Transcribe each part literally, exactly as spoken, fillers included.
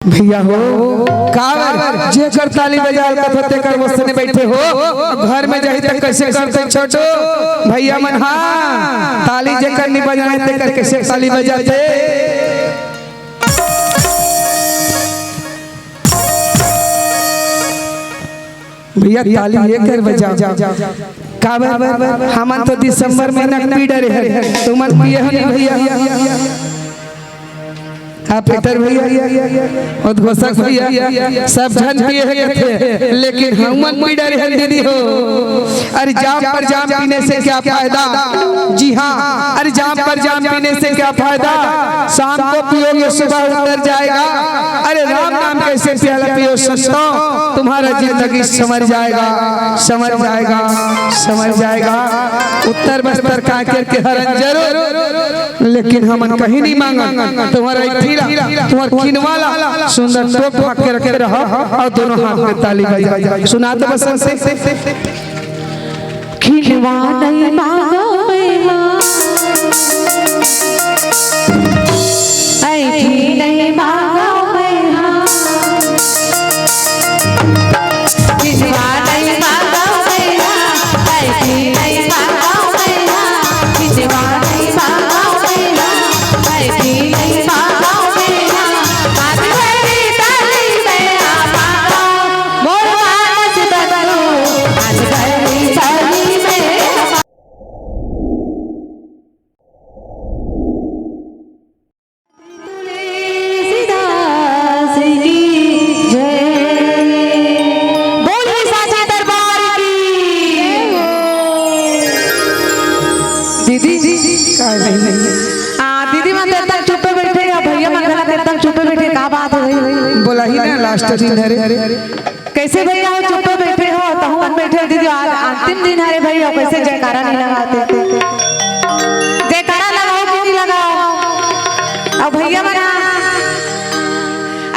भैया हो, काबर जेकर ताली बजाल कथो तेकर वसने बैठे हो, घर में जाही त कैसे करते छोटो भैया मन? हाँ, ताली जेकर नहीं बजाए तेकर कैसे ताली बजाते? भैया ताली ये कर बजा। काबर हमन तो दिसंबर महीना के पी डरे हन, तुमन पिए हो नहीं भैया? हाँ, पीटर भैया, उद्घोषक भैया, सब झन पिए हे कथे, लेकिन हमन पी डरे हन दीदी हो। अरे जाम पर जाम पीने से क्या फायदा? जी हाँ, अरे जाम पर जाम पीने से क्या फायदा? शाम को पियोगे, सुबह उतर जाएगा। अरे राम नाम कैसे प्याला पियो संतों, तुम्हारा जिंदगी संवर जाएगा, संवर जाएगा, संवर जाएगा। उत्तर बस्तर कांकेर के हरन जरूर, लेकिन हमन कहीं नहीं मांगन। तुम्हारा एक थैला, तुम्हारा किनवाला सुंदर टोप ढाक के रखे रहा और दोनों हाथ में ताली बजा। सुना दो बसंत से। खिलवा नहीं मांगा मैं हाँ, ऐठी नहीं मांगा मैं हाँ। खिलवा नहीं मांगा मैं हाँ, ऐठी नहीं मांगा मैं हाँ। खिलवा नहीं मांगा मैं हाँ, ऐठी नहीं मांगा मैं हाँ। हाथ भरी ताली में आ मांगा, मोर मानस बंधु, हाथ भरी ताली में आ तुलसीदास की जय। बोलिए साचे दरबार की। दीदी, का भाई? आ, दीदी मन तो एकदम चुप्पे बैठे हे, भैया मन घला एकदम चुप्पे बैठे, का बात हे भाई? बोला ही ना, लास्ट दिन हरे। कैसे भैया हो, चुप्पे बैठे हो, तहु मन बैठे हो दीदी, आज अंतिम दिन हरे भैया, कैसे जयकारा नहीं लगाते? जयकारा लगाओ कि नहीं लगाओ? अउ भैया मन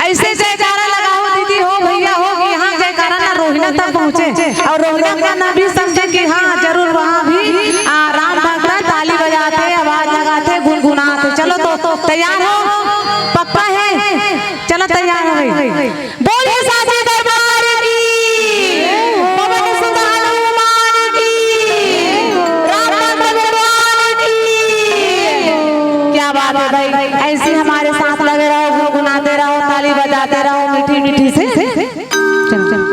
ऐसे जयकारा लगाओ दीदी हो, भैया हो, कि यहाँ जयकारा ना रोहिना तक पहुँचे, अउ रोहिना का ना भी समझे कि हाँ, जरूर वहाँ भी, आ, राम भक्त ताली बजाते, आवाज लगाते, गुनगुनाते। चलो तो, तो तैयार हो, पक्का है? चलो तैयार हो भाई। बोलिए साचे दरबार की, पवन सुत हनुमान की, राम भक्त भगवान की। क्या बात है भाई, ऐसे ही हमारे साथ लगे रहो, गुनगुनाते रहो, ताली बजाते रहो मीठी मीठी से। चलो, चलो।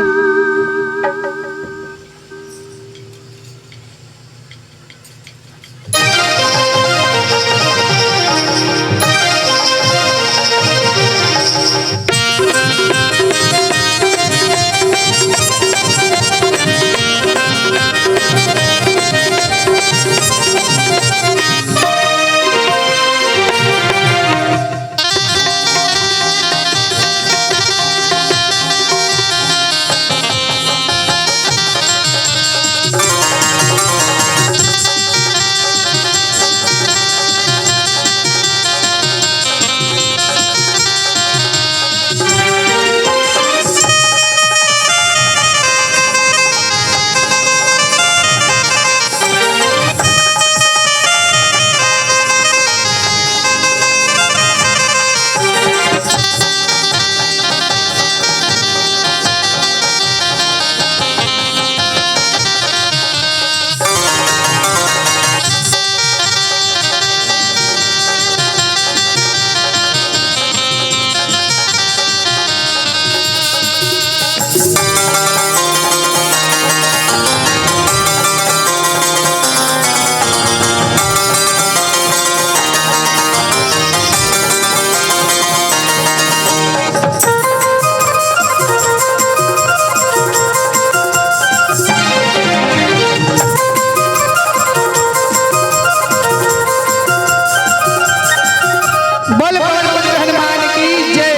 बोल पवन पुत्र हनुमान की जय।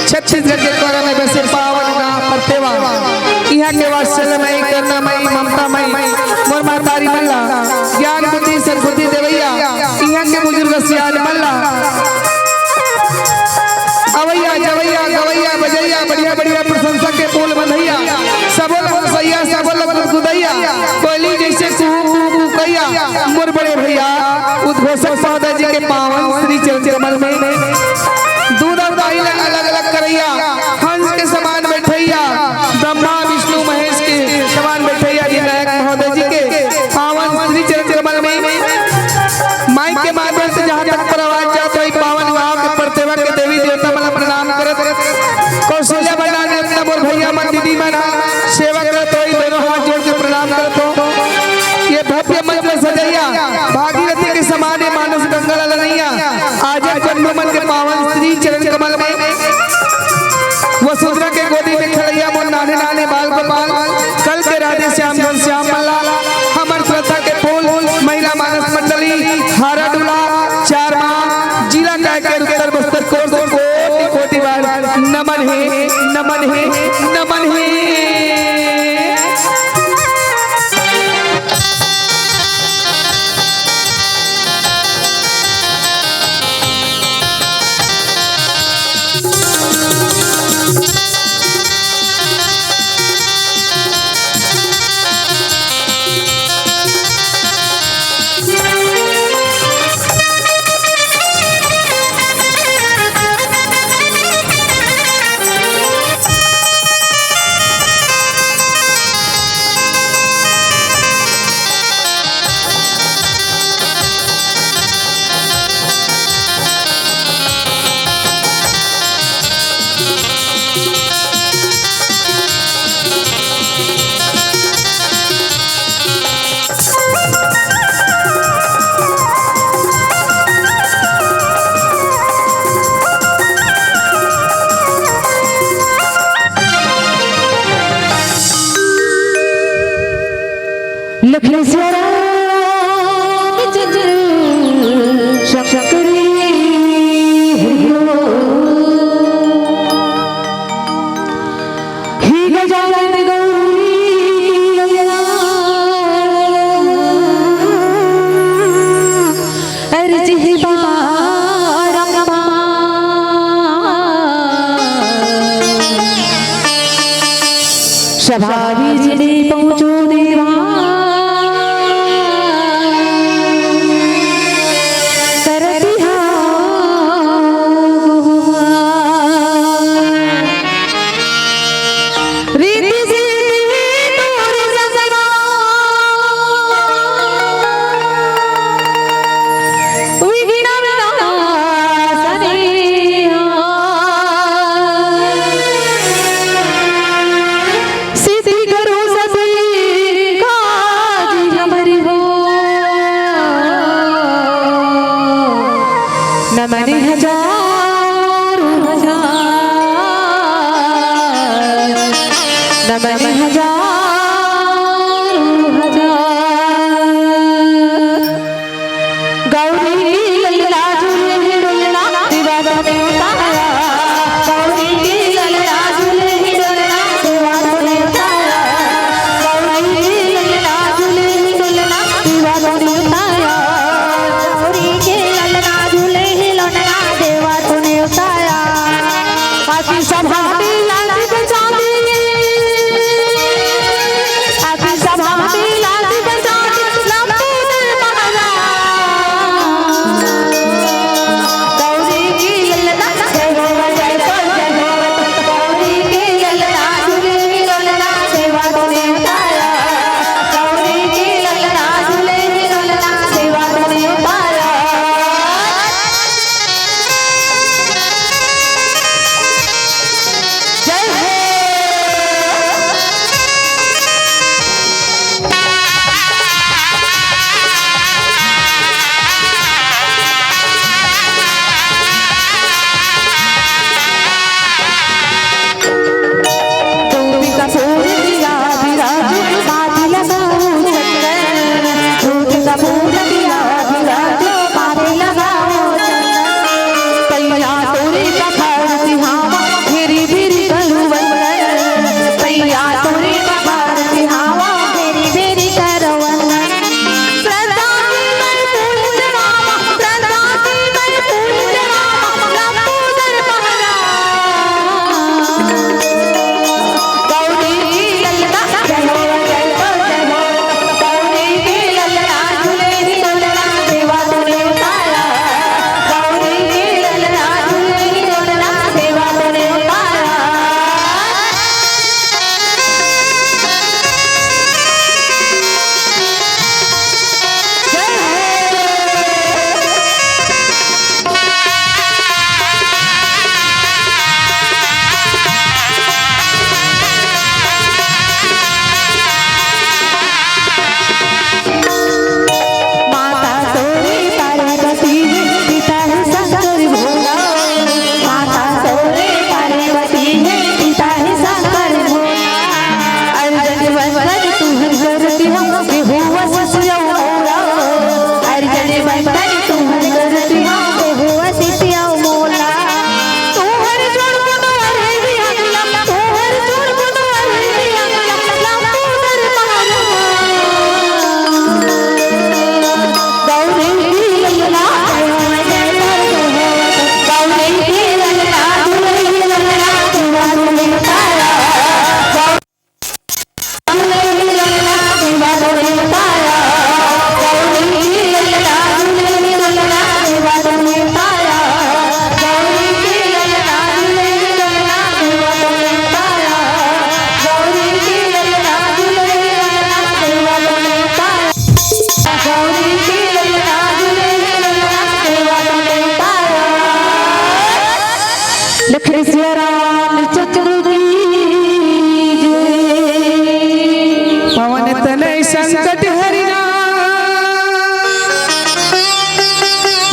छत्तीसगढ़ के कोरा में बसे पावन गांव परतेवा, इहां के वात्सल्यमयी, करुणामयी, ममतामयी मोर महतारी मन ला ज्ञान बुद्धि सद्बुद्धि देवैया, इहां के बुजुर्ग सियान मन ला अवैया, जवैया, गवैया, बजैया, बढ़िया, बढ़िया प्रशंसा के बोल बंधैया, सबो ला हंसैया, सबो ला गुदगुदैया, कोयली जैसे कुहू, कुहू, कुहू कैया, मोर बड़े भैया उद्घोषक महोदय जी के पावन श्री चरण कमल में दूध अउ दही ला अलग अलग करे दीदी मन ह सेवा करत होही, दोनों हाथ जोड़ के प्रणाम करत हो। ये भव्य मंच में सजइया भागीरथी के समान ये मानस गंगा ला लनइया, आज जम्मो मन के पावन श्री चरण कमल में वसुंधरा के गोदी में खेलइया मोर नाने नाने बाल गोपाल, कल के राधे श्याम घनश्याम मन ला हमर श्रद्धा के फूल महिला मानस मंडली हारा डुला चार माह जिला कायकेर उत्तर बस्तर कोर से कोटि कोटि बार नमन हे, नमन हे, नमन हे। लखन सिया रामचंद्र शक्करी हरिओ। हे गजानन गौरी ललना, अर्जी हे बारंबार। सभा बीच में पहुँचो देवा, करती हाथ गुहार। रीति सीति तोर सजना, विघ्न विनाशनी। सिद्धि करो सती चक्र की जय। पवन तनय संकट हरना,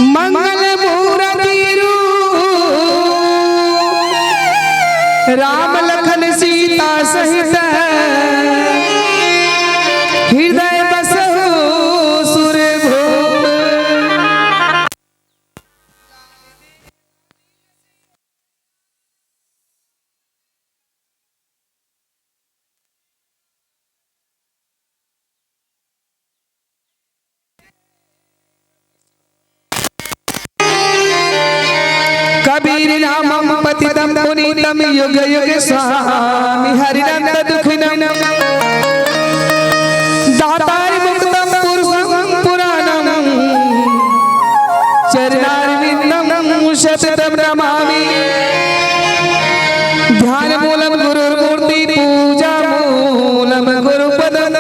मंगल मूरति रूप, राम लखन सीता सहित, हृदय बसहु सुरभूप। कबीर नामम पतितम पुनीतम युग युग स्वामी हरिनंद दुखिनम दातार मुक्तम पुरुषम पुराणम चरणारविंदम शततम नमामि। ध्यान मूलम गुरुर्मूर्ति पूजा मूलम गुरुपदम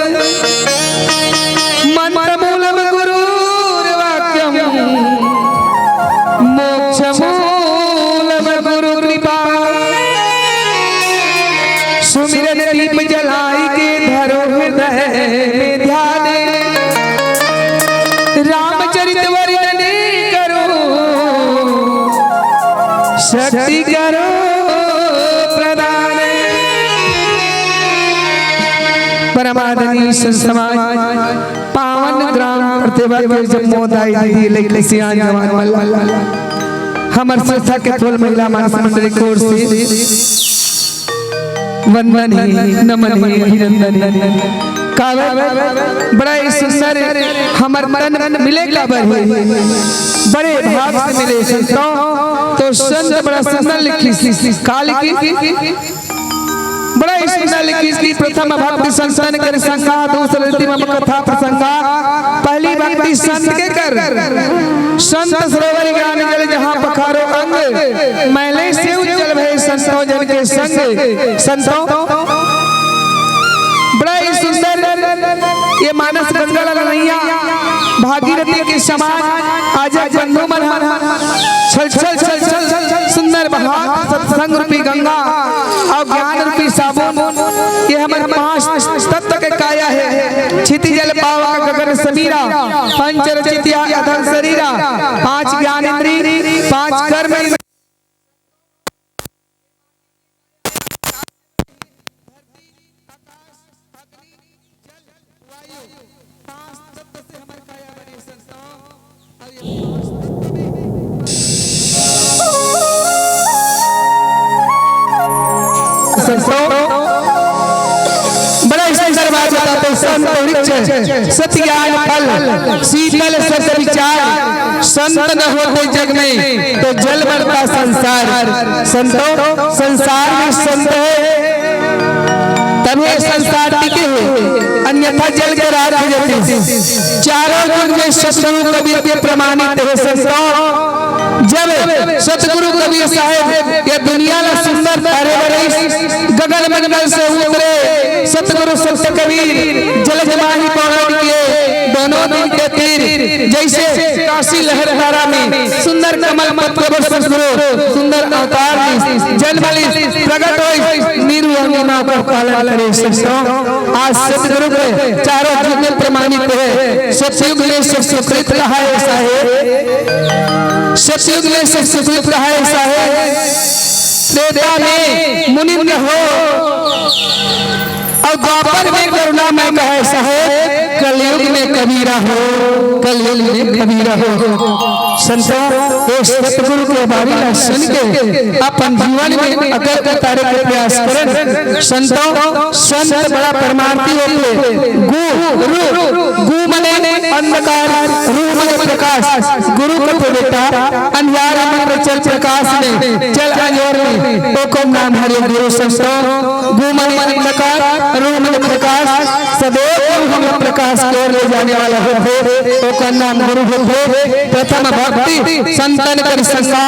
मंत्र मूलम गुरुर्वाक्यम मोक्ष मूलम गुरु कृपा। सुमिरन दीप जलाई के धरो हृदय में ध्यान। रामचरित वर्णन करो शक्ति करो प्रदान। परमादरणीय संत समाज, पावन ग्राम प्रतिभा के जब मोदाई दीदी लइके सियान जवान मल्ला, हमर संस्था के थोल महिला मानस मंडली की ओर से वंदन हे, नमन हे, अभिनंदन हे। काबर बड़ा ही सुंदर हमर तन मिले काबर हे, बड़े भाव से मिले संतों। तो संत बड़ा सुंदर लिखिस, का लिखिस? बड़ा ही सुंदर लिखिस कि प्रथम भक्ति संतन कर संगा, दूसर रीति मम कथा प्रसंगा। पहली भक्ति संत के कर, संत सरोवर ज्ञान जल जहाँ पखारो अंग, मैले से उज्जल भए संतों जन के संग। संतों, बड़ा ही सुंदर ये मानस गंगा ला नैया भागीरथी के समान आज बंधु मन छल छल छल छल सुंदर बहा सत्संग रूपी गंगा अउ ज्ञान रूपी साबुन, ये हमर पांच तत्व के काया हे। क्षिति जल पावक गगन समीरा, पंच रचित या अधम शरीरा, पांच ज्ञान इंद्री, पांच कर्म इंद्री। संतों, बड़ा ही सुंदर बात बताते संत वृक्ष सत ज्ञान फल शीतल सत विचार, संत न होते जग में तो जल मरता संसार। संतों, संसार में संत हे तभे संसार टिके हे, अन्यथा जल के राख हो जाते। चारों युग में सतगुरु कबीर के प्रमाणित हे संतों। जब सतगुरु कबीर साहेब ये दुनिया ला सुंदर तारे बरईस, गगन मंडल से उतरे सतगुरु संत कबीर, जल जमाही पहाड़ के दोनों दिन के तीर, जैसे काशी लहर धारा में सुंदर कमल पत्र पर सतगुरु सुंदर अवतार लीस, जन्म लीस, प्रगट होइस, नीरू अंगना का पालन करे संतों। आज सतगुरु के चारों युग में प्रमाणित हे। सतयुग में सुकृत कहाए साहेब, सतयुग में सुकृत कहाए साहेब, त्रेता में मुनिंद हो, अउ द्वापर में करुणा में कहे साहेब, कलयुग में कबीरा हो, कलयुग में कबीरा हो। संतों, ये सतगुरु के बाणी ला सुन के अपन जीवन में अगर उतारे के प्रयास करन। संतों, संत बड़ा परमार्थी होथे। गु, रु, गु मने अंधकार, रु मने प्रकाश। गुरु कथे बेटा, अंधियार मन में चल प्रकाश में, चल अंजोर में, ओकर नाम हरे गुरु संतों। गु मने अंधकार, रु मने प्रकाश, सदैव गुरु हमें प्रकाश की ओर ले जाने वाला होथे, ओकर नाम गुरु होथे। प्रथम भक्ति संतन कर संगा,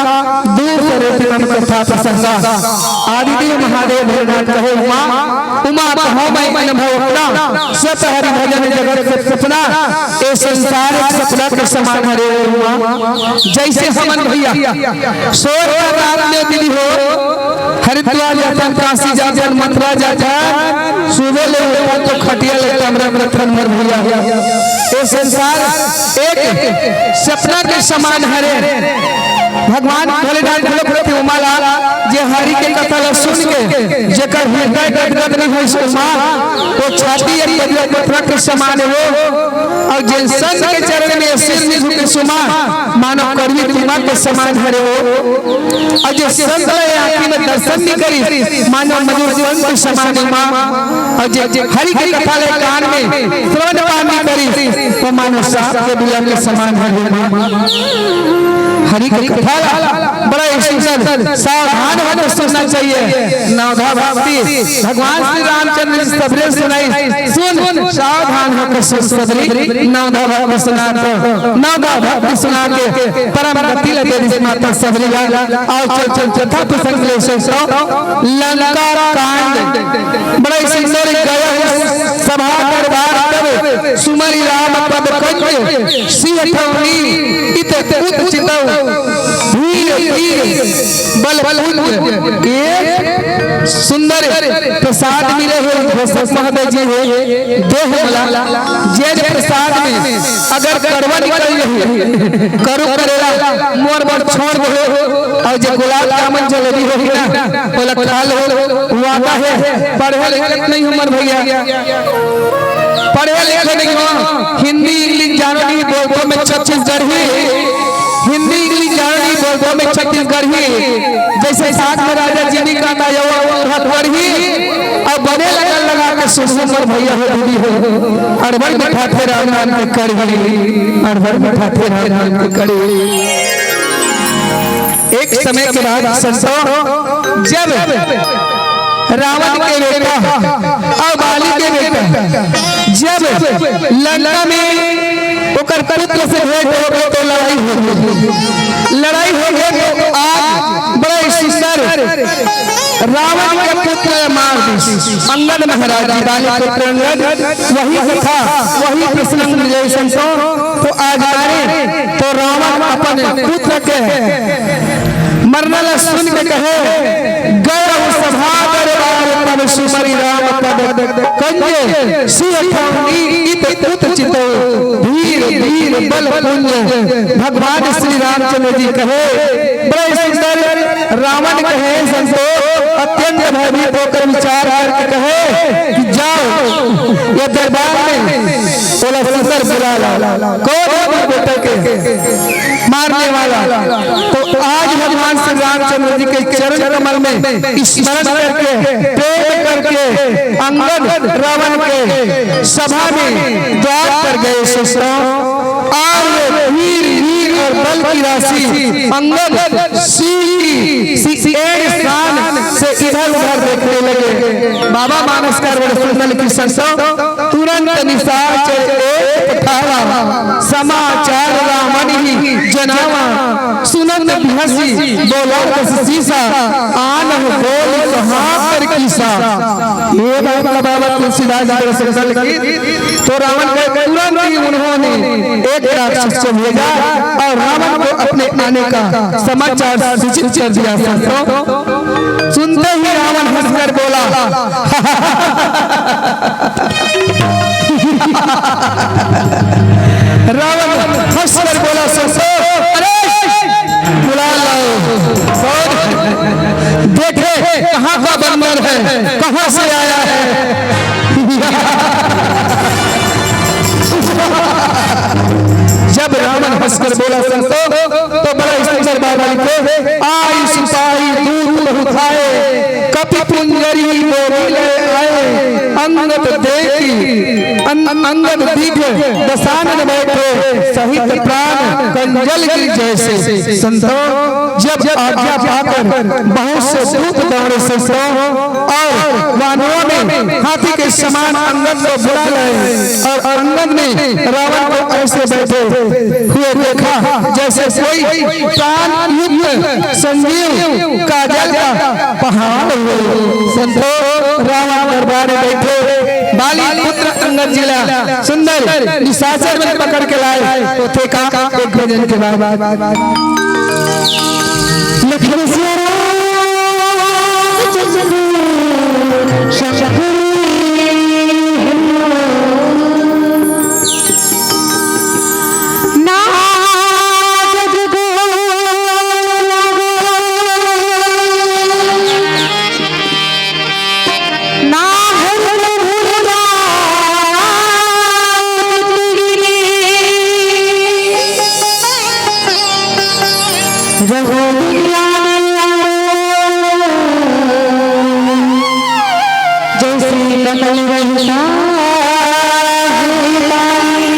दूर करे तिनन कथा प्रसंगा। आदिदेव महादेव भोलेनाथ कहे उमा, उमा कहो मैं अनुभव अपना, सत हरि भजन जगत सत सपना। ए संसार एक सपना के समान हरे उमा। जैसे हमन भैया सोर का रात में दीदी हो, हरिद्वार जाथन, काशी जाथन, मथुरा जाथन, सुबह ले उठा तो खटिया ले कमरा में रखन मर भैया। ए संसार एक सपना के समान हरे। भगवान भोलेनाथ घलो कहते उमा ला, जे हरि के कथा ला सुन के जेकर हृदय गदगद नहीं होइस उमा, वो छाती एक पथरा के समान हो। अउ जेन संत के चरण में सिर झुके उमा, मानो कड़वी कुआं के समान हरे हो। अउ जे संत ला आँखी में दर्शन नहीं करिस, मानो मधुर पंख समान उमा। अउ जे हरि के कथा ला कान में श्रवण पान नहीं करिस, वो मानो सांप के बिला के समान हरे उमा। हरि के कथा ला बड़ा ही सुंदर, सावधान होके सुनना चाहिए। नवधा भक्ति भगवान श्री रामचंद्र जी सबरे सुनाई, सुन, सावधान होके सुन सबरी। नवधा भक्ति सुना तो, नवधा भक्ति सुना के परम गति ला दे दिस माता सबरी ला। अउ चल चल कथा प्रसंग ले से तो लंका कांड। बड़ा ही सुंदर गया सभा दरबार तब सुमरि राम पद कंज, सिय ठौनी इत उत चितौ, धीर धीर बल पुंज। एक सुंदर प्रसाद मिले हे, घोषक महोदय जी हे, देह मला, जे जे प्रसाद में अगर कड़वा निकल रही, करू करेला, मोर बर छोड़ दे, अउ जे गुलाब जामुन जलेबी होही ना, ओला खा लो, वादा हे। पढ़े लिखे नहीं हो मोर भैया, पढ़े लिखे नहीं हो, हिंदी इंग्लिश जानो नहीं, बोलतो मैं छत्तीसगढ़ी, हिंदी इंग्लिश जानो नहीं, बोलतो मैं छत्तीसगढ़ी। जैसे साग में राजा जीनी कांदा, यो वो हथौड़ी, अउ बने लगन लगा के सुन सुन मोर भैया हो, दीदी हो, अड़बड़ मिठाथे राम नाम के कड़वी, अड़बड़ मिठाथे राम नाम के कड़वी। एक समय के बाद संतो, जब रावण के बेटा अउ बाली के बेटा जब लंका में ओकर पुत्र से भेंट हो गए तो लड़ाई हो गई। लड़ाई हो गई तो आज बड़ा ही सुंदर रावण के पुत्र मार दिस अंगद महाराज जी, बाली पुत्र अंगद। वही कथा, वही प्रसंग मिले संतो। तो आज मारे तो रावण अपन पुत्र के मरना ला सुन के कहे, गयउ सभा दरबार तब सुमरि राम पद कंज, सिय ठौनी इत उत चितौ, धीर धीर बल पुंज। भगवान श्री रामचंद्र जी कहे, बड़े सुंदर रावण कहे संतो, अत्यंत भयभीत होकर विचार करके कहे कि जाओ ये दरबार में ओला सुंदर बुला ला, कौन है वो बेटा के मारने वाला। तो आज भगवान श्री रामचंद्र जी के चरण कमल में स्मरण करके, प्रेम करके अंगद रावण के सभा में द्वार पर गए सुसरा। और वीर वीर और बल की राशि अंगद सिंह की सी-, एड़ शान से इधर उधर देखने लगे। बाबा मानस का वर्णन की संतो तुरंत निशाचर एक पठावा, समाचार रावण ही जनावा। सुनत बिहसी बोला दस सीसा, आन बोल कहाँ कर कीसा। ये बात बाबा तुलसीदास जी के संकल्प की, तो रावण के तुरंत ही उन्होंने एक राक्षस को भेजा और रावण को अपने आने का समाचार सूचित कर दिया। संतो, सुनते ही रावण हंसकर बोला, रावण हंसकर बोला, "संतो, अरे बुला लाओ, कौन है? देखे कहाँ का बंदर है, कहाँ से आया है?" जब रावण हंसकर बोला, संतो, तो बड़ा ही सुंदर बाबा लिखे, "आई सिपाही दूत बहुत आए, कपि पुंजरी बोली ले आए, अंगद देखी, अन-, अंगद दीघ दसानन बैठे, सहित प्राण कंजल गिर जैसे।" संतो, जब आज्ञा पाकर बहुत से दूत दौड़े संतो, और वानरों ने हाथी के समान अंगद को बुला लाए, और अंगद ने रावण को ऐसे बैठे हुए देखा, जब होई, प्राण युक्त संजीव काजल का पहाड़ होई। संतो, रावण दरबार में बैठे बाली पुत्र अंगद जी ला सुंदर निशाचर मन पकड़ के लाए, तो थे का एक भजन के बाद लखन सिया राम चंद्र शंकर जैसे कमल रहता है पानी।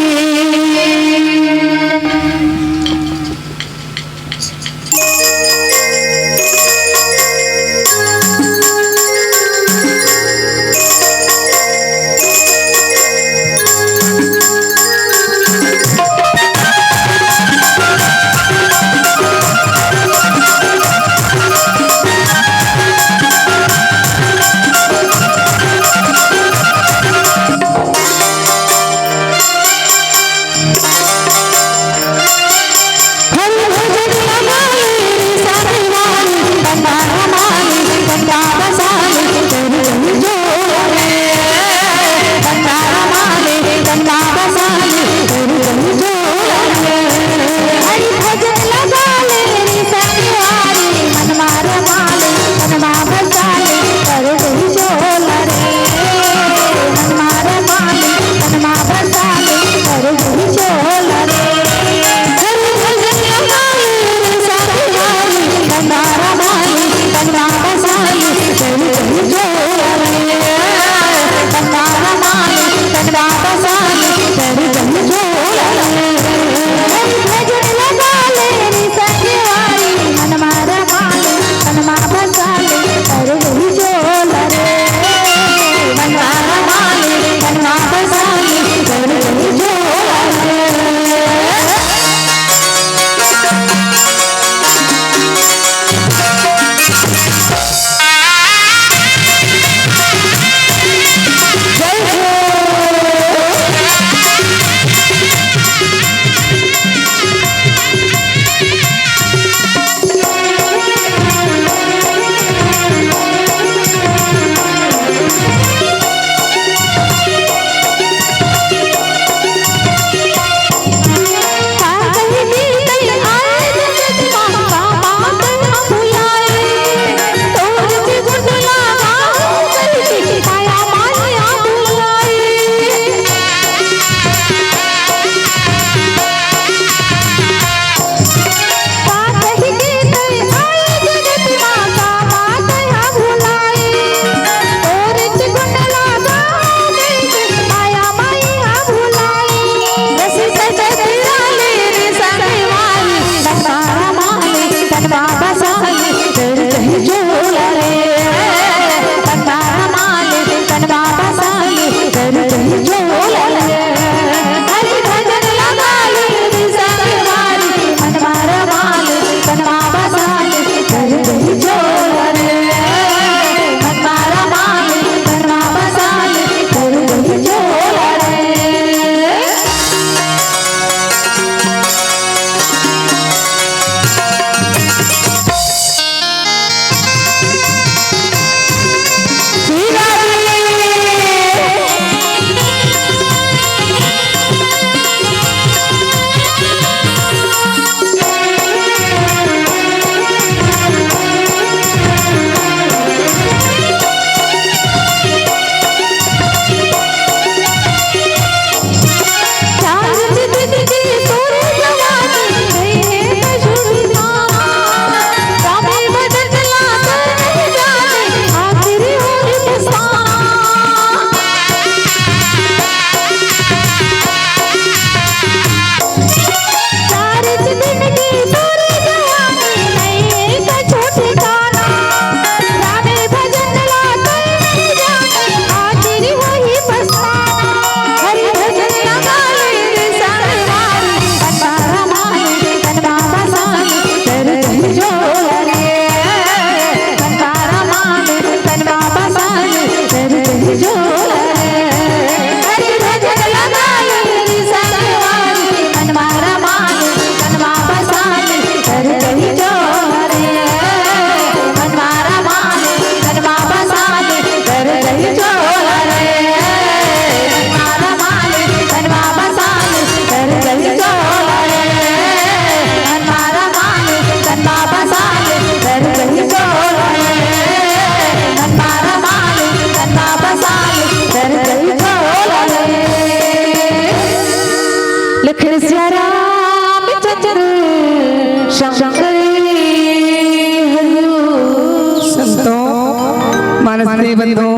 नहीं बंधो,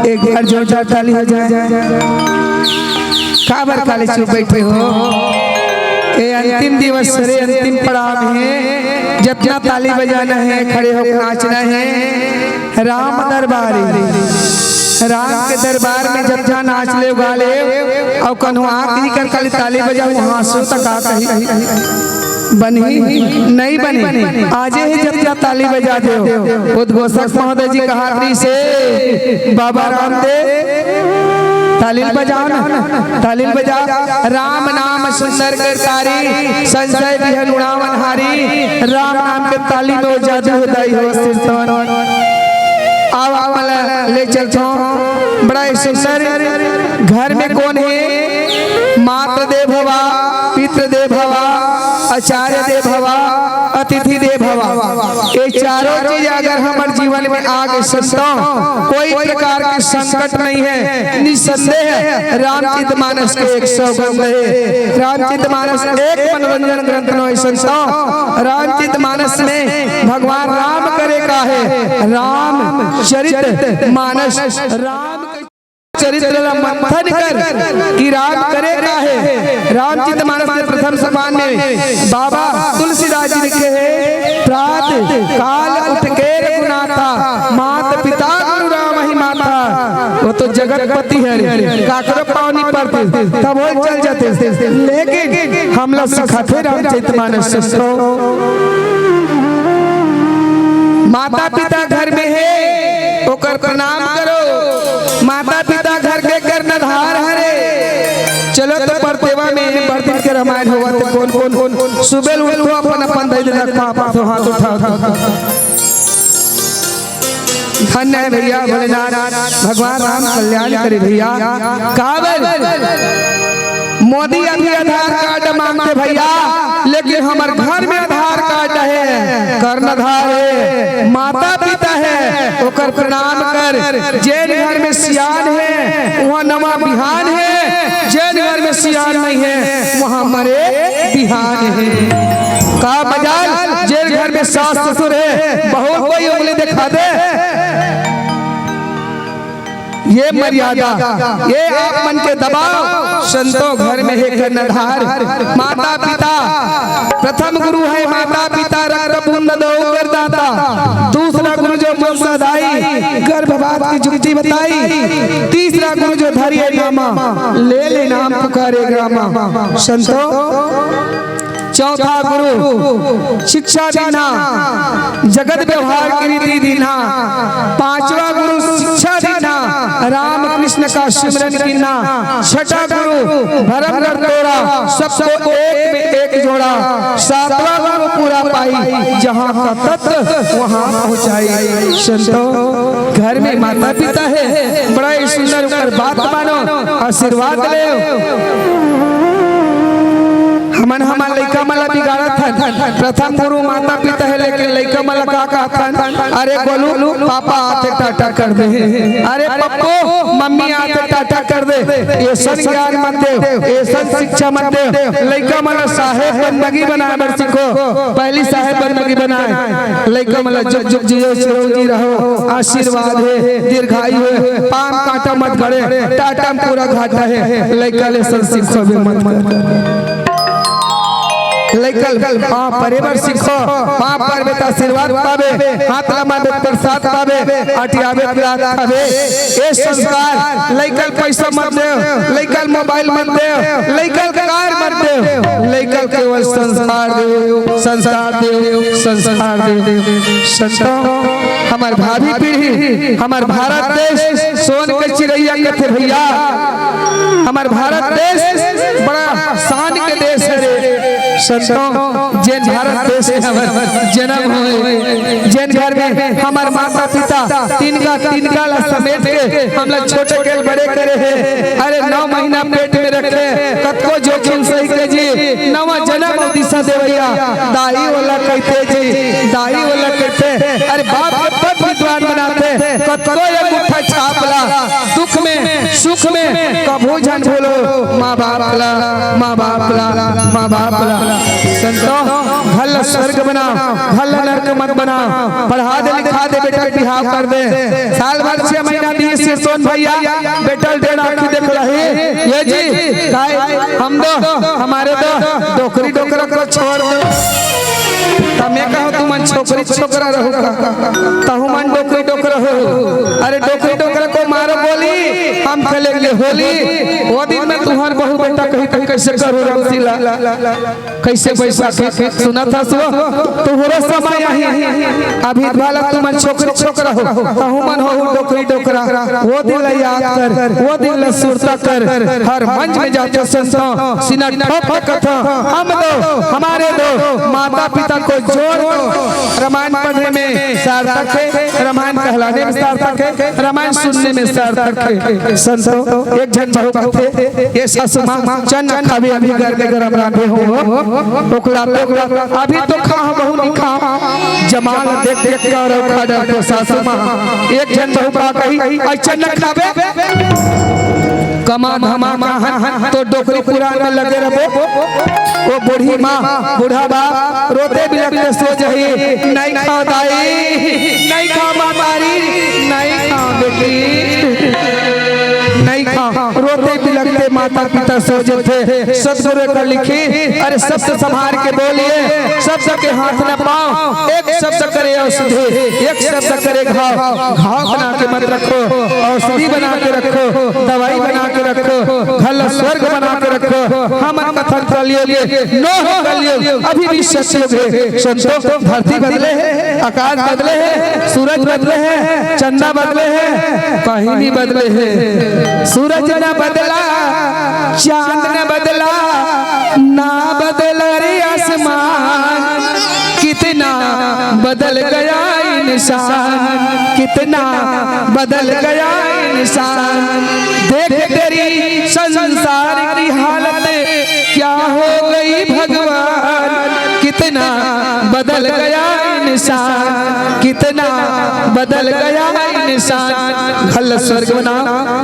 एक बार जोरदार ताली हो जाए। काबर काले चुप बैठे हो? ए अंतिम दिवस हरे, अंतिम पड़ाव हे, जतना ताली बजाना हे, खड़े होके नाचना हे। राम दरबारी, राम के दरबार में जतना नाच ले गा ले, अउ कन्हू आँख निकर खाली ताली बजाओ, हाँसो त का कही। बनही? नहीं बने। आजे ही जतना ताली बजा देव। उद्घोषक महोदय जी कहा रहिसे, बाबा रामदेव, ताली बजाओ ना, ताली बजा। राम नाम सुंदर करतारी, संशय विहन उड़ावन हारी। राम नाम के ताली में वो जादू होता ही हो सिरतोन। आओ, आओ, मला ले चलथो। बड़ा ही सुंदर। घर में कौन है? मातृ देव भवा, पितृ देव भवा, आचार्य देव भवा, अतिथि देव भवा। ये चारों चीज अगर हमर जीवन में आ गए संतों, कोई प्रकार के संकट नहीं है। निसंदेह रामचरित मानस के एक सौगंध है। रामचरित मानस एक मनोरंजन ग्रंथ नोहे संतों। रामचरित मानस में भगवान राम करे का है, राम चरित मानस, राम के चरित्र ला मंथन कर कि राम करे का है। रामचरित मानस के प्रथम सोपान में बाबा तुलसीदास जी लिखे हैं, प्रात काल उठ के रघुनाथा, मात पिता गुरु राम ही माथा। वो तो जगतपति है, काकरो पाँव नहीं पड़ते, तब वो चल जाते। लेकिन हम लोग सिखाते रामचरित मानस संतों। माता पिता घर में है, ओकर प्रणाम करो। माता पिता घर के कर्णधार हरे। चलो तो परतेवा में बड़ दिन के रामायण होवत, कौन कौन सुबेल उठो, अपन अपन दई दे, पापा तो हाथ उठा। धन्य है भैया भोलेनाथ, भगवान राम कल्याण करे भैया। काबर मोदी अभी आधार कार्ड मांगते भैया, लेकिन हमर घर में आधार कार्ड है, कर्णधार है, माता पिता है, ओकर प्रणाम कर। जेन घर में सियान है, वहाँ नवा बिहान है, जेन घर में सियान नहीं है, वहाँ मरे बिहान है। का मजाल, जेन घर में सास ससुर है, बहुत कोई उंगली दिखा दे। ये मर्यादा, ये आप मन के दबाव, संतों घर में है कर्णधार। माता पिता प्रथम गुरु है, माता पिता रक्त बूंद दो करदाता। दूसरा गुरु जो मंसा दाई, गर्भपात की जुक्ति बताई। तीसरा गुरु जो धरिए नामा, ले ले नाम पुकारे ग्रामा। संतों, चौथा गुरु शिक्षा दीना, जगत व्यवहार की रीति दीना। पांचवा गुरु शिक्षा दीना, राम कृष्ण का सिमरन कीना। छठा गुरु भरम घर तोड़ा, सबको एक में एक जोड़ा। सातवां गुरु पूरा पाई, जहाँ का तत्व वहाँ पहुँचाई। संतों, घर में माता पिता है, बड़ा ही सुंदर ऊपर बात मानो, आशीर्वाद ले। हमन हमन लइका मन ला बिगाड़त हन। प्रथम गुरु माता पिता है, लेकिन लइका मन ला का कहत हन? अरे गोलू, पापा आथे टाटा कर दे। अरे पप्पू, मम्मी आथे टाटा कर दे। एसन ज्ञान मत देव, एसन शिक्षा मत देव। लइका मन ला साहेब बंदगी बनाए बर सीखो। पहली साहेब बंदगी बनाए। लइका मन ला जुग जुग जियो, चिरंजीव रहो, आशीर्वाद है, दीर्घायु है, पाम कांटा मत गड़े, टाटा में पूरा घाटा है। लइका ले सन सीखो भी मत कर। लइका ले पाँव परे बर सीखो, पाँव परबे त आशीर्वाद पाबे, हाथ लमाबे त प्रसाद पाबे, अटियाबे त लात खाबे। ये संस्कार, लइका ले पैसा मत देव, लइका ले मोबाइल मत देव, लइका ले कार मत देव, लइका ले केवल संस्कार देव, संस्कार देव, संस्कार देव। संतों, हमर भावी पीढ़ी, हमर भारत देश सोन के चिरैया कथे भैया। हमर भारत देश बड़ा शान के देश है रे। संतों, जेन भारत देश में हमर जन्म होए, जेन घर में हमर माता पिता तिनका तिनका ला समेट के हमला छोटे के बड़े करे है। अरे नौ महीना पेट में रखे, कतको जोखिम सही के जी, नवा जन्म अउ दिशा देवैया, दाई ओला कहिथे जी, दाई ओला कहिथे। अरे बाप के पद विद्वान बनाथे, कतको अंगूठा छाप ला, दुख में सुख में कभू झन भूलो माँ बाप ला, माँ बाप ला, माँ बाप ला। संतो, घर ला स्वर्ग बना, घर ला नरक मत बना। पढ़ा दे, लिखा दे, बेटा के बिहाव कर दे। साल भर छह महीना बीस सिरसोन भैया, बेटा डेढ़ आँखी देख लही। ये जी, काय हम दो, हमारे दो डोकरी डोकरा को छोड़ दो। त मैं कहूँ, तुमन छोकरी छोकरा रहो का? तहु मन डोकरी डोकरा हो। अरे डोकरी डोकरा को मारो गोली, हम खेलेंगे होली। वो दिन में तुम्हार बहू बेटा कही तो कैसे करो रामशीला, कैसे बैसाखी सुना था सो। तुम्हारा समय यही, अभी वाला तुमन छोकरी छोकरा हो, तहु मन हो डोकरी डोकरा। वो दिन ला याद कर, वो दिन ला सुरता कर। हर मंच में जाते संतो, सीना ठोक के कथा, हम दो, हमारे दो माता पिता को जोड़ दो। रामायण पढ़ने में सार्थक है, रामायण कहलाने में सार्थक है, रामायण सुनने में सार्थक है। संतो, एक झन बहू कहथे, ये सासू माँ, चना खावे, अभी घर में गरम रांधे हो, ओकला तो, अभी तो खा, बहू नहीं खा, जमाल देख देख कर और खा डाल तो सासू माँ। एक झन बहू का कही, "आई चना खावे?" कमा धमा कहा तो डोकरी पुराण में लगे रहो। वो बूढ़ी माँ, बूढ़ा बाप रोते बिलखते सो जही, "नहीं खाओ दाई, नहीं खाओ मातारी, नहीं खाओ बेटी, नहीं खाओ।" रोते बिलखते माता पिता सो जथे। सतगुरु का लिखी, अरे शब्द संभार के बोलिए, शब्द के हाथ न पाओ, एक शब्द करे औषधि, एक शब्द करे घाव। घाव बना के मत रखो, औषधि बना के रखो, दवाई बना के रखो, घर ला स्वर्ग बना के रखो। हमर कथन कलयुग हे, नोहे कलयुग, अभी भी सतयुग हे। संतो, धरती बदले हे, आकाश बदले हे, सूरज बदले हे, चंदा बदले हे, कहीं नहीं बदले हे। सूरज न बदला, चांद न बदला, ना बदला रे आसमान। कितना बदल गया इंसान, कितना बदल गया इंसान। देख तेरी संसार की हालत, क्या हो गई भगवान। कितना बदल गया इंसान, कितना बदल गया इंसान। घर ला स्वर्ग बना,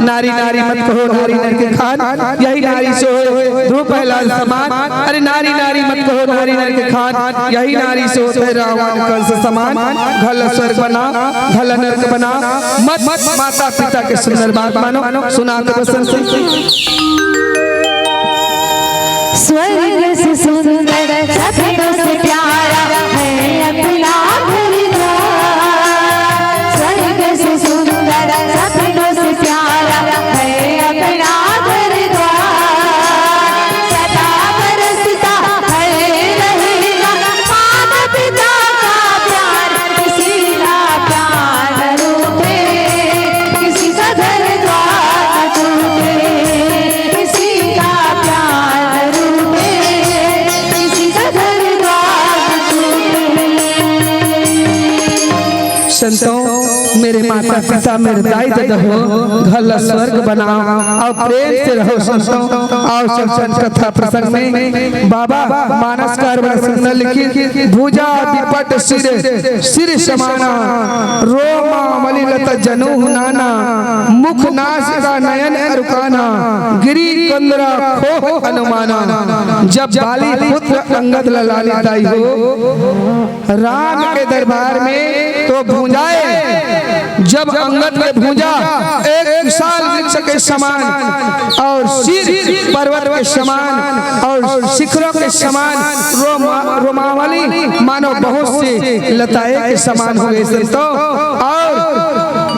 नारी नारी मत कहो, नारी नर के खान, यही नारी से होय ध्रुव प्रहलाद समान। अरे नारी नारी मत कहो, नारी नर के खान, यही नारी से होत हे रावण कंस समान। घर ला स्वर्ग बना, घर ला नरक बना, मत माता पिता के सुंदर बात मानो। सुना तो बसंत सिंह। स्वर्ग से सुंदर, सपनों से प्यारा है अपना घर द्वार। स्वर्ग से सुंदर, सपनों से प्यारा है अपना घर द्वार। सदा बरसता है, रहेगा माता पिता का प्यार। किसी का प्यार न रूठे, किसी का घर द्वार न टूटे, किसी का प्यार न रूठे, किसी का घर द्वार न टूटे। संतों, मेरे माता पिता, मेरे दाई ददा हो, घर ला स्वर्ग बनाओ और प्रेम से रहो संतों। और संत कथा प्रसंग में बाबा मानस कार बड़ा सुंदर लिखी, भुजा विपट सिर, सिर समाना, रोमावली लत जनु नाना, मुख नासिका नयन अरुकाना, गिरी कंदरा खोह अनुमाना। जब बाली पुत्र अंगद ला लालित आई हो, राम के दरबार में तो भुजाए, जब अंगद के भुजा एक विशाल वृक्ष के समान और सिर पर्वत के समान और शिखरों के समान, रोमा-, रोमावली मानो बहुत सी लताएं के समान हो गए संतों। और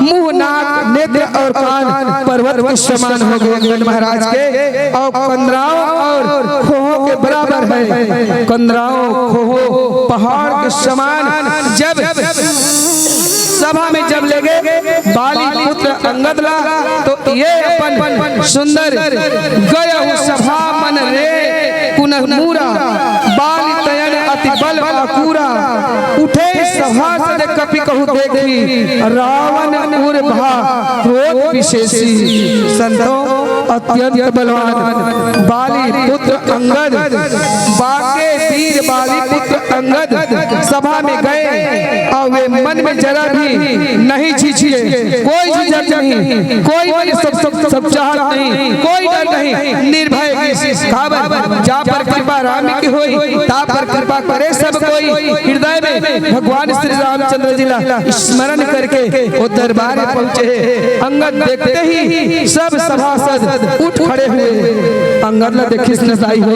मुंह, नाक, नेत्र और कान पर्वत के समान हो गए अंगद महाराज के। और कंदराओं और खोहों के बराबर है। कंदराओ खोहो पहाड़ के समान। जब सभा में जब ले गए बाली पुत्र अंगद ला, तो ये अपन सुंदर गयहु सभा मन रे कुनमूरा, बाली तयन अति बल अकूरा। उठे सभा सदे कपि कहु देखी, रावण उर भा क्रोध विशेषी। संतो, अत्यंत बलवान बाली पुत्र अंगद, बाके वीर बाली पुत्र अंगद सभा में गए और वे मन में जरा भी नहीं झिझके, कोई झिझक नहीं, कोई मन सब, सब, सब चाहत नहीं, कोई डर नहीं, निर्भय। काबर? जा पर कृपा राम की होई, ता पर कृपा करे सब कोई। हृदय में भगवान श्री रामचंद्र जी ला स्मरण करके वो दरबार में पहुंचे हे। अंगद देखते ही सब सभासद उठ खड़े हुए। अंगद ला देखिस न दाई हो,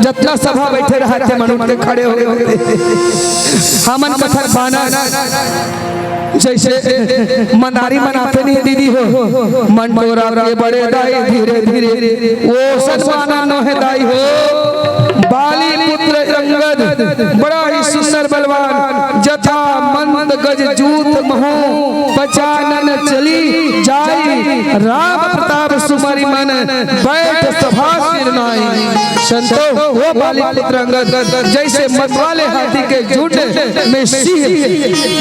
जतना सभा बैठे रहते मन उठ के खड़े हो गए होते। हमन कथक बानर जैसे मंदारी मनाते नहीं दीदी हो, मन टोरा के बड़े दाई धीरे धीरे, वो सजवाना नोहे दाई हो। बाली पुत्र अंगद बड़ा ही सुंदर बलवान, जथा मंद गज जूथ महू पचानन चली जाई, राम प्रताप सुमरि मन बैठ सभा सिरनाई। संतो, वो बाली पुत्र अंगद जैसे मतवाले हाथी के झुंड में सिंह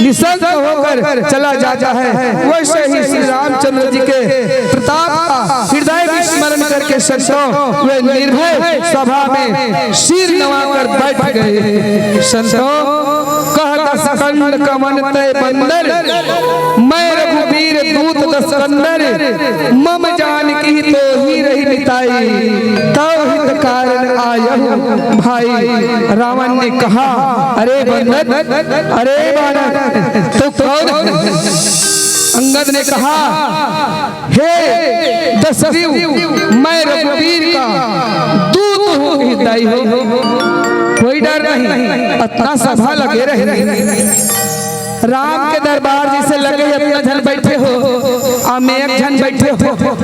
निशंक होकर चला जाता है, वैसे ही श्री रामचंद्र जी के प्रताप का हृदय में स्मरण करके संतो, वे निर्भय सभा में सिर नवाकर बैठ गए। संतो, कह दस कंड कवन तय बंदर, मैं रघुबीर दूत दस कंदर, मम जानकी तो ही रही मिताई, तव हित कारण आयहु भाई। रावण ने कहा, अरे बंदर, अरे बानर, तू कौन है? अंगद ने कहा, हे दशरथ, मैं रघुबीर का दूत हूँ, हिताई हो, कोई डर नहीं। अतना सभा लगे रहे, राम के दरबार जैसे लगे, अतना झन बैठे हो, आ में एक झन बैठे हो,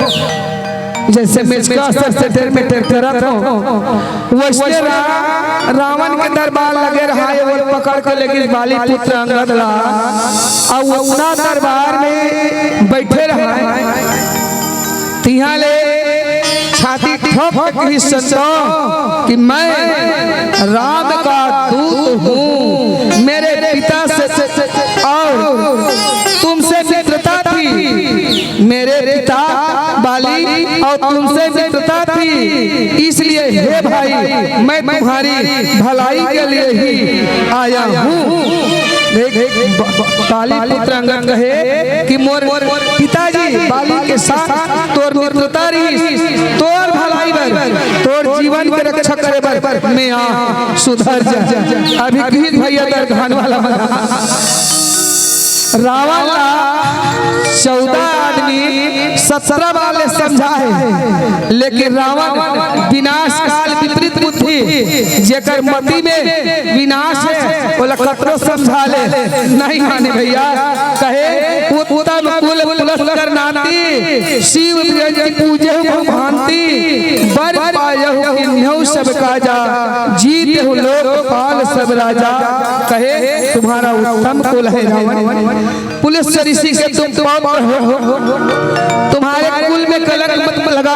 जैसे मेचका असर से टेर में टेर करत हो, वैसे रा-, रावण के दरबार लगे रहा, ये वो पकड़ के लेकिन बाली पुत्र अंगद ला, आ उतना दरबार में बैठे रहा। तिहाँ ले छाती ठोक के कही संतो कि मैं राम का दूत हूँ, मेरे पिता से और तुमसे मित्रता थी, मेरे पिता बाली और तुमसे मित्रता थी, इसलिए हे भाई, मैं तुम्हारी भलाई के लिए ही आया हूँ। देख, ब-, ब-, बाली पुत्र अंगद कहे कि मोर पिताजी बाली के साथ तोर मित्रता रही, तोर भलाई बर, तोर जीवन के रक्षा करे बर मैं आ, सुधर जा। अभी गीत भैया दरगान वाला बना। रावण ला चौदह आदमी सत्रह बार ले समझाए, लेकिन रावण विनाश काल विपरीत बुद्धि, जेकर मति में विनाश है, ओला कतरो समझा ले, नहीं माने भैया। कहे, "उत्तम कुल पुलस्कर नाती, शिव जयंती पूजे हो भांति, बर पायहु किन्हु सब काजा, जीत हो लोकपाल सब राजा।" कहे, तुम्हारा उत्तम कुल है रावण, पुलस्त्य ऋषि के तुम पौत्र हो, तुम्हारे कुल में कलंक मत लगा,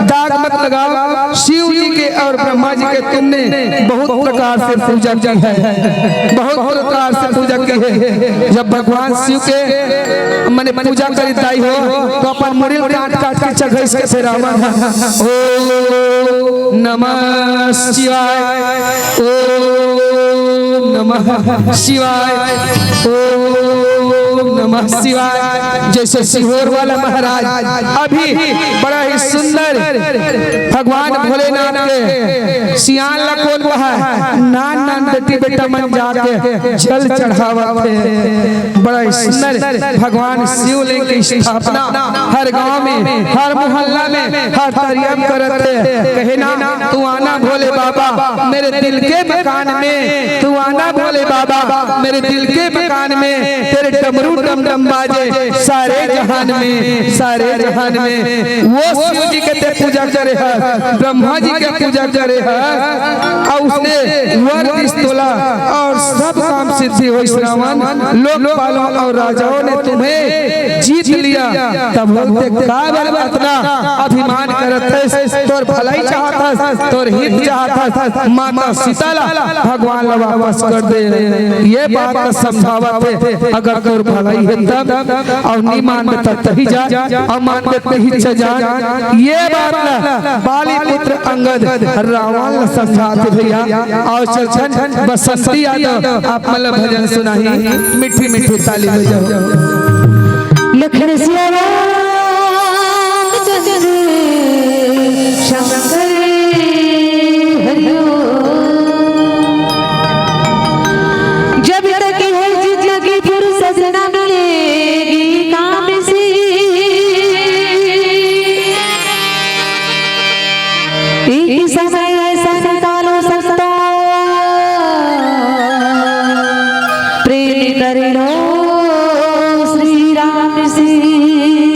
दाग मत लगाओ। शिव जी के और ब्रह्मा जी के तुमने बहुत प्रकार से पूजा की है, बहुत प्रकार से पूजा की है। जब भगवान शिव के मने पूजा करी दाई हो, तो अपन मुड़ी काट काट के चघइस के फेरावन। ओम नमः शिवाय, ओम नमः शिवाय, ओम नमः शिवाय। जैसे सीहोर वाला महाराज अभी बड़ा ही सुंदर भगवान भोलेनाथ के सियान ला कोन कहा है, नान नान बेटी बेटा मन जाके जल चढ़ावत हे। बड़ा ही सुंदर भगवान शिवलिंग की स्थापना हर गांव में, हर मोहल्ला में, हर तरिया में करत हे। कहे ना, "तू आना भोले बाबा मेरे दिल के मकान में, तू आना भोले बाबा मेरे दिल के मकान में, तेरे डमरू डम डम बाजे सारे जहान में, सारे जहान में।" वो शिव जी के ते पूजा करे हस, ब्रह्मा जी के पूजा करे हस, और उसने वर दिस तोला और सब काम सिद्धि होइस रावण, लोकपालों और राजाओं ने तुम्हें जीत लिया, तब बोलते, "काबर अतना अभिमान करत हस? तोर भलाई चाहत हस, तोर हित चाहत हस, माता सीता ला भगवान ला वापस कर दे।" ये बात ला समझावत हे, अगर तोर भलाई हे तब, अउ नी मानबे तब तही जा, अउ मानबे तही च जा। ये बात ला बाली पुत्र अंगद रावण ला समझाथे भैया। अउ चल चल बसंती यादव आप मन ला भजन सुनाही, मीठी मीठी ताली बजाओ। लखन सिया रामचंद्र शंकर हरिओम। जब तक है जिंदगी फुर्सत न मिलेगी काम से। एक समय ऐसा निकालो संतो, प्रेम कर लो श्री राम से।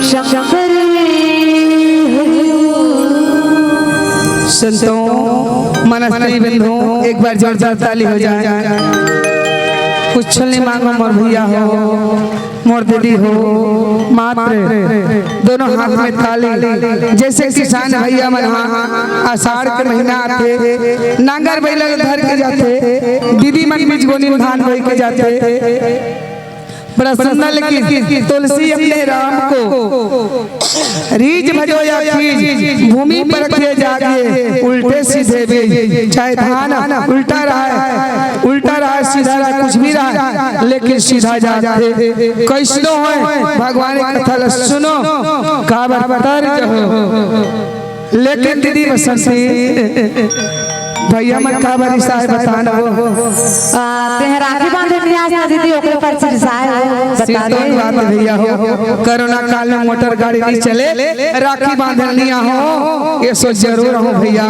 शंकर में हरि ओम। संतों, मनस्त्री बंधुओं, एक बार जोरदार ताली हो जाए। कुछ नहीं मांगो मोर भैया हो, मोर दीदी हो, मात्र दोनों हाथ में ताली। जैसे किसान भैया मन हा आषाढ़ के महीना आथे, नांगर बैला ल धर के जाथे, दीदी मन बीज गोनी धान बोई के जाथे। बड़ा सुंदर, लेकिन तुलसी अपने राम को रीझ भजो या खींच, भूमि परखिए जागे, उल्टे सीधे बीज, चाहे धान उल्टा रहा है, उल्टा रहा है, सीधा रहा है, कुछ भी रहा है, लेकिन सीधा जात हे। कैसनो होय, भगवान के कथा ल सुनो, काबर तर्ज हो। लेकिन दीदी बसंती, भैया मन काबर रिसाए बता न हो। आ, तेह राखी बांधे नहीं आज ना दीदी, ओकरे पर रिसाए हो, बता दे। बात भैया हो, कोरोना काल में मोटर गाड़ी नहीं चले, राखी बांधे नहीं आहो, ये सो जरूर हो भैया,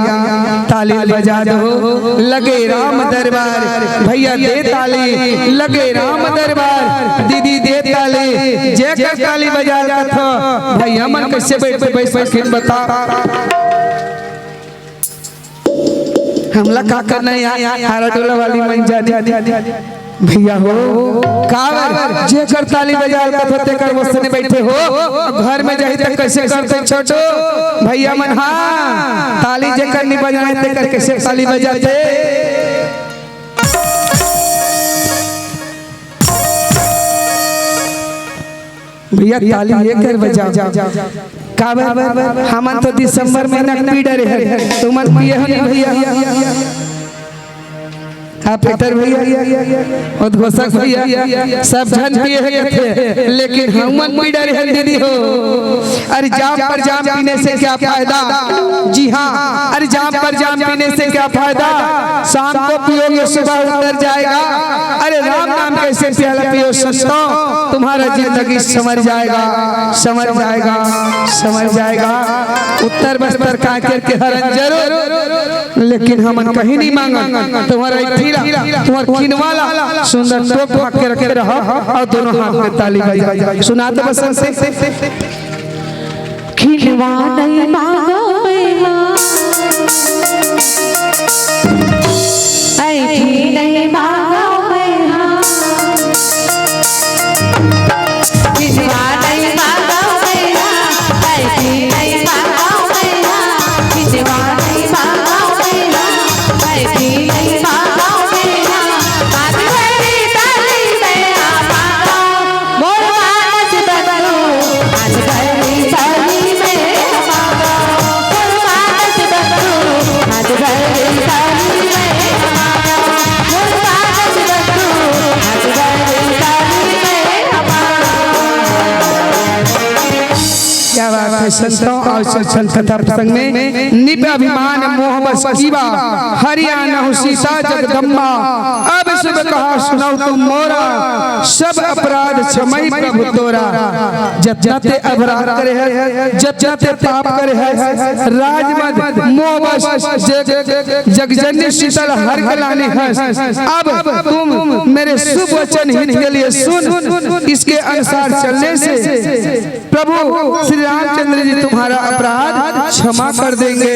ताली बजा दो, लगे राम दरबार, भैया दे ताली, लगे राम दरबार, दीदी दे ताली, जेकर ताली बजा कथो, भैया मन कैसे बैठ के बैठ सकिन बता। हमला का करना है यार, हारा टोला वाली मन जाने। भैया हो, काबर जेकर ताली बजा कथो तेकर वसने बैठे हो, घर में जाही त कैसे करते छोटो भैया मन। हाँ, ताली जेकर नहीं बजाए तेकर कैसे ताली बजाते? भैया ताली ये कर बजा। काबर हमन तो दिसंबर महीना के पी डरे हन, तुमन पिए हो नहीं भैया? आप पीटर भैया, उद्घोषक भैया, सब झन पिए हे कथे, लेकिन हमन पी डरे हन दीदी हो। अरे जाम पर जाम पीने से क्या फायदा? जी हाँ, अरे जाम पर जाम पीने से क्या फायदा? शाम को पियोगे सुबह उतर जाएगा। अरे राम नाम कैसे प्याला पियो संतों, तुम्हारा जिंदगी संवर जाएगा, संवर जाएगा, संवर जाएगा। उत्तर बस्तर कांकेर के हरन जरूर, लेकिन हमन कहीं नहीं मांगन। तुम्हारा एक थीला, तुम्हारा किनवाला सुंदर टोप ढक के रखे रहो और दोनों हाथ में ताली बजा। सुना तो बसंती। खिलवा नहीं मांगो मैं हाँ, ऐठी नहीं मांगो मैं हाँ। खिलवा नहीं मांगो मैं हाँ, ऐठी नहीं मांगो मैं हाँ। खिलवा नहीं मांगो मैं हाँ, ऐठी नहीं मांगो मैं हाँ। बात भरी ताली में आ मांगो। मोर मानस बंधु, आज भरी थाली में हमारा। मोर मानस बंधु, आज भरी थाली में हमारा। मोर मानस बंधु, आज भरी थाली में हमारा। क्या बात है संतों, और संत कथा प्रसंग में निप अभिमान मोह बस कीवा, हरिया नहु सीता जगदम्बा। अब शुभ कहा सुनौ तुम मोरा, सब अपराध क्षमई प्रभु तोरा। जतना ते अपराध करे हस, जतना ते पाप करे हस, राज मद मोह बस जग, जगजननी शीतल हर के लाने हस। अब तुम मेरे शुभ वचन हित के लिए सुन, इसके अनुसार चलने से प्रभु श्री रामचंद्र जी तुम्हारा अपराध क्षमा कर देंगे।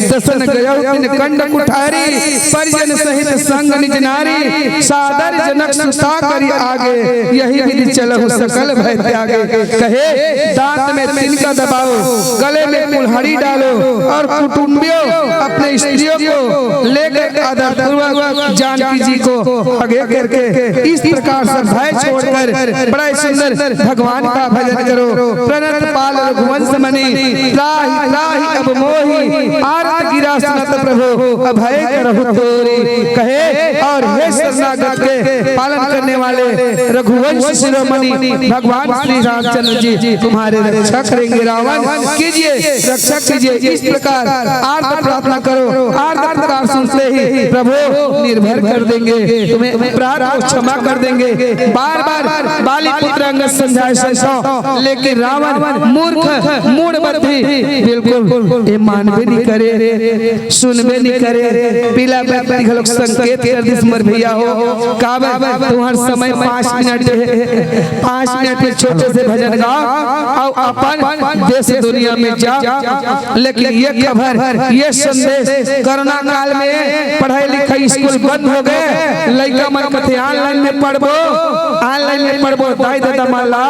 दसन गयो तिन कंड कुठारी, परिजन सहित संग निज नारी, सादर जनक सुता करी आगे, यही विधि चलहु सकल भय त्यागे। कहे दांत में तिनका दबाओ, गले में कुल्हाड़ी डालो और कुटुंबियों अपने स्त्रियों को लेकर आदरपूर्वक जानकी जी को आगे करके इस प्रकार से भय छोड़कर बड़ा ही सुंदर भगवान का भजन करो। प्रणत पाल रघुवंश मणि, त्राहि त्राहि अब मोहि, आरत गिरा सुनत प्रभु, अभय करहु तोरी। कहे, और हे शरणागत के पालन करने वाले रघुवंश शिरोमणि भगवान श्री रामचंद्र जी तुम्हारे रक्षा करेंगे। रावण कीजिए, रक्षा कीजिए। इस प्रकार आर्त प्रार्थना करो, आर्त पुकार सुनते ही प्रभु निर्भय कर देंगे, तुम्हें अपराध को क्षमा कर देंगे। बार बार बाली पुत्र अंगद समझाए संतों, लेकिन रावण मूर्ख, मूढ़ बुद्धि, बिल्कुल ये मानबे नहीं करे, सुनबे नहीं करे। पीला बत्ती घलोक संकेत कर दिस मोर भैया हो। काबर तुम्हार समय पाँच मिनट हे, पाँच मिनट में छोटे से भजन गाओ अउ अपन देश दुनिया में जाओ। लेकिन ये खबर, ये संदेश, कोरोना काल में पढ़ाई लिखाई स्कूल बंद हो गए, लइका मन कथे ऑनलाइन में पढ़बो, ऑनलाइन में पढ़बो, दाई ददा मन ला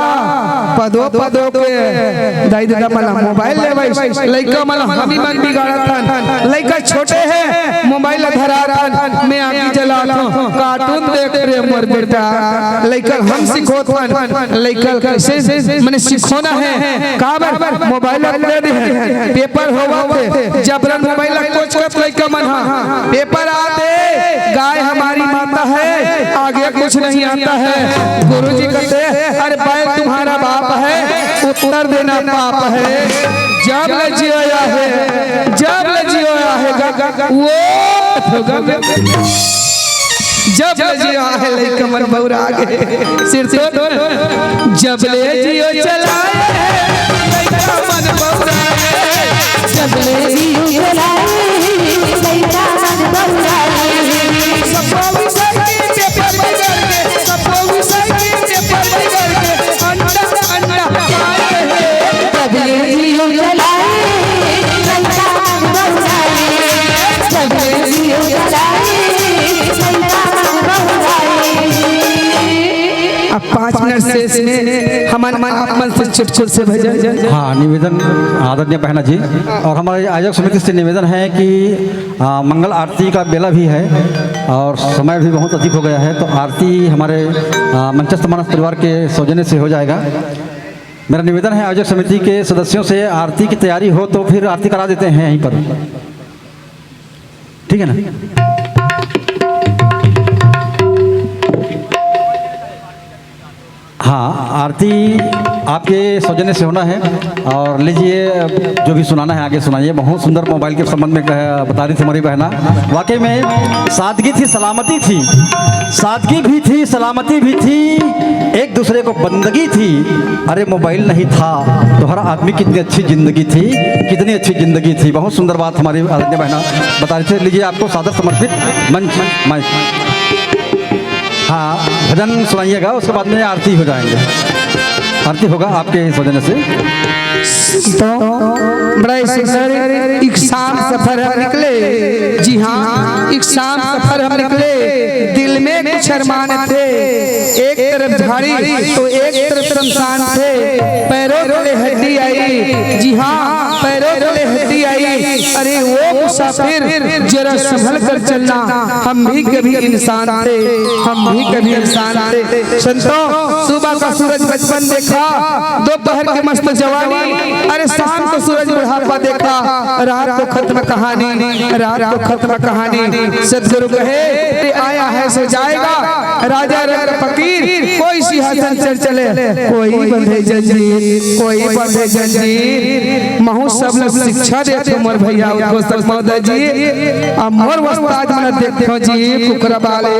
पदो पदो के दाई ददा मन ला मोबाइल लेवाइस, लइका मन ला हमी मन बिगाड़त हन, लइका छोटे हे, मोबाइल ला धरात हन, मैं आगी जलात हूँ, कार्टून देख रे मोर बेटा, लइका हम सिखोत हन, लइका कैसे मने सिखोना हे, काबर मोबाइल ला दे दे हे, पेपर होवत हे, जबरन मोबाइल ला कोचकत लइका मन हा, पेपर आते, गाय हमारी माता है, आगे कुछ नहीं आता है। गुरुजी कहते, अरे बैल तुम्हारा बाप है, उत्तर देना पाप है। जब ले जियो या है, जब ले जियो या है, ग-, ग-, ग-, वो, ग-, ग-, जब ले जियो या है, लइका मन बौरा गे। सिर तो, जब ले जियो चलाए है, लइका मन बौरा गे। जब ले जियो चलाए, लइका मन बौरा गे। सबको विषय के पेपर बिगड़ के, सबको विषय के पेपर बिगड़ के, अंडा, अंडा पाए हैं। जब ले जियो चलाए, लइका मन बौरा गे। जब ले जियो चलाए, लइका मन बौरा गे। अब पाँच मिनट शेष में हमन आप मन से चुटकुल से भजन। हाँ, निवेदन आदरणीय बहना जी और हमारे आयोजक समिति से निवेदन है कि, आ, मंगल आरती का बेला भी है और समय भी बहुत अधिक हो गया है, तो आरती हमारे, आ, मंचस्थ मानस परिवार के सौजन्य से हो जाएगा। मेरा निवेदन है आयोजक समिति के सदस्यों से, आरती की तैयारी हो तो फिर आरती करा देते हैं यहीं पर, ठीक है ना? हाँ, आरती आपके सौजन्य से होना है। और लीजिए, जो भी सुनाना है आगे सुनाइए। बहुत सुंदर मोबाइल के संबंध में कह, बता रही थी हमारी बहना, वाकई में सादगी थी, सलामती थी, सादगी भी थी, सलामती भी थी, एक दूसरे को बंदगी थी। अरे मोबाइल नहीं था तो हर आदमी, कितनी अच्छी जिंदगी थी, कितनी अच्छी जिंदगी थी। बहुत सुंदर बात हमारी आदरणीय बहना बता रही थी। लीजिए, आपको सादर समर्पित मंच, मंच। हाँ, भजन सुनाइएगा, उसके बाद में आरती हो जाएंगे। आरती होगा आपके इस भजन से। तो बड़ा ही सुंदर एक शाम सफर हम निकले। जी हाँ, एक शाम सफर हम निकले। दिल में कुछ अरमान थे, एक तरफ झाड़ी तो एक तरफ शमशान थे। पैरों तले हड्डी आई, जी हाँ, पैरों तले हड्डी आई। अरे वो मुसाफिर, जरा संभल कर चलना, हम भी कभी इंसान थे, हम भी कभी इंसान थे। संतों, सुबह का सूरज बचपन देखा, दोपहर की मस्त जवानी, अरे शाम को सूरज बुढ़ापा देखा, रात को खत्म कहानी, रात को खत्म कहानी। सदगुरु कहे कि आया है सो जाएगा, राजा रंग फकीर, कोई सिंहासन चढ़ चले, कोई बंधे जंजीर, कोई बंधे जंजीर। महू सब ल शिक्षा देथे मोर भैया, उद्घोषक महोदय जी, अब मोर उस्ताद मन देखो जी, कुकरा बाले,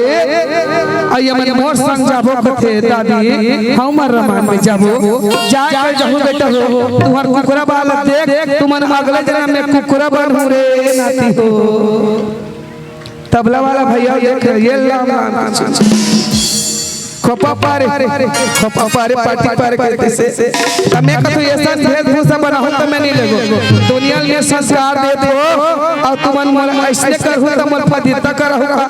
अउ ये मन मोर संग जाबो कथे दादी, हमर रमान में जाबो, जा के जहूँ बेटा हो, तुहर कुकरा बाला देख, तुमन अगले जन्म में कुकरा बनहू रे नाती हो। तबला वाला भैया देख, ये लाम लाम खोपा पारे, खोपा पारे, पाटी पारे कहते से। त मैं कथू ऐसा भेषभूषा बनाहूँ त मैं नहीं लेगो। दुनिया में संस्कार देत हो, अउ तुमन मोला ऐसने करहू त मोला पतिता करहू का?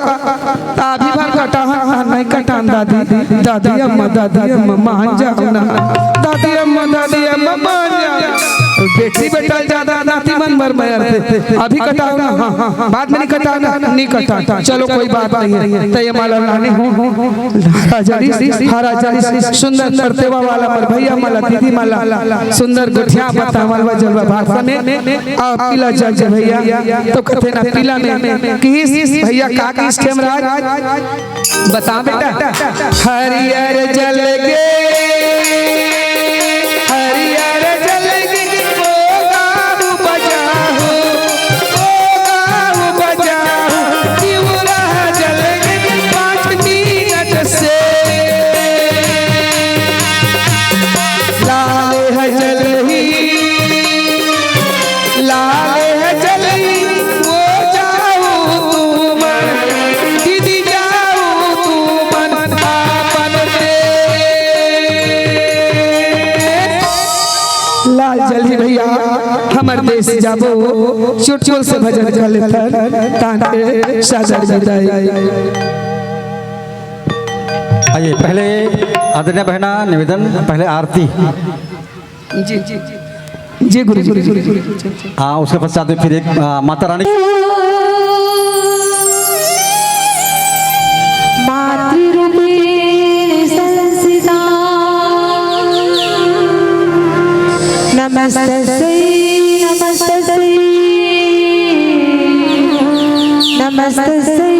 त अभी भर कटाहन, नहीं कटान दादी, दादी अम्मा, दादी अम्मा, मान जाओ ना। दादी अम्मा, दादी अम्मा, मान जाओ। बेटी बेटा ज्यादा नाती मन बर मया रथे। अभी कटाओ ना, हाँ, हाँ, हाँ, बाद में नहीं कटाओ ना, नहीं कटाओ। चलो कोई बात नहीं है। त ये माला लानी हो, हरा जरी, हरा जरी, सुंदर करतेवा वाला मोर भैया माला, दीदी माला, सुंदर गुठिया पत्ता मालवा जलवा भाषा में, अउ पीला जल जल भैया, तो कथे ना पीला में, किस भैया का किस कैमरा बता बेटा। हरियर जल गे, हरियर जल गे, ओ गाँव बजाहू, ओ गाँव बजाहू, तिउरा जल गे पाँच मिनट से। लाल है जल ही, लाल है जल ही, ओ जाहू तुमन, दीदी जाहू जल्दी भैया, हमर देश जाबो, चुटकुल से भजन कर लेथन, तान के सादर विदाई। आइए, पहले आदरणीय बहना निवेदन, पहले आरती। जी, जी, जी। जी गुरु जी, गुरु जी, गुरु जी। हाँ, उसके पश्चात में फिर एक, आ, माता रानी। मातृरूपिणी संस्थिता। नमस्तस्यै, नमस्तस्यै, नमस्तस्यै।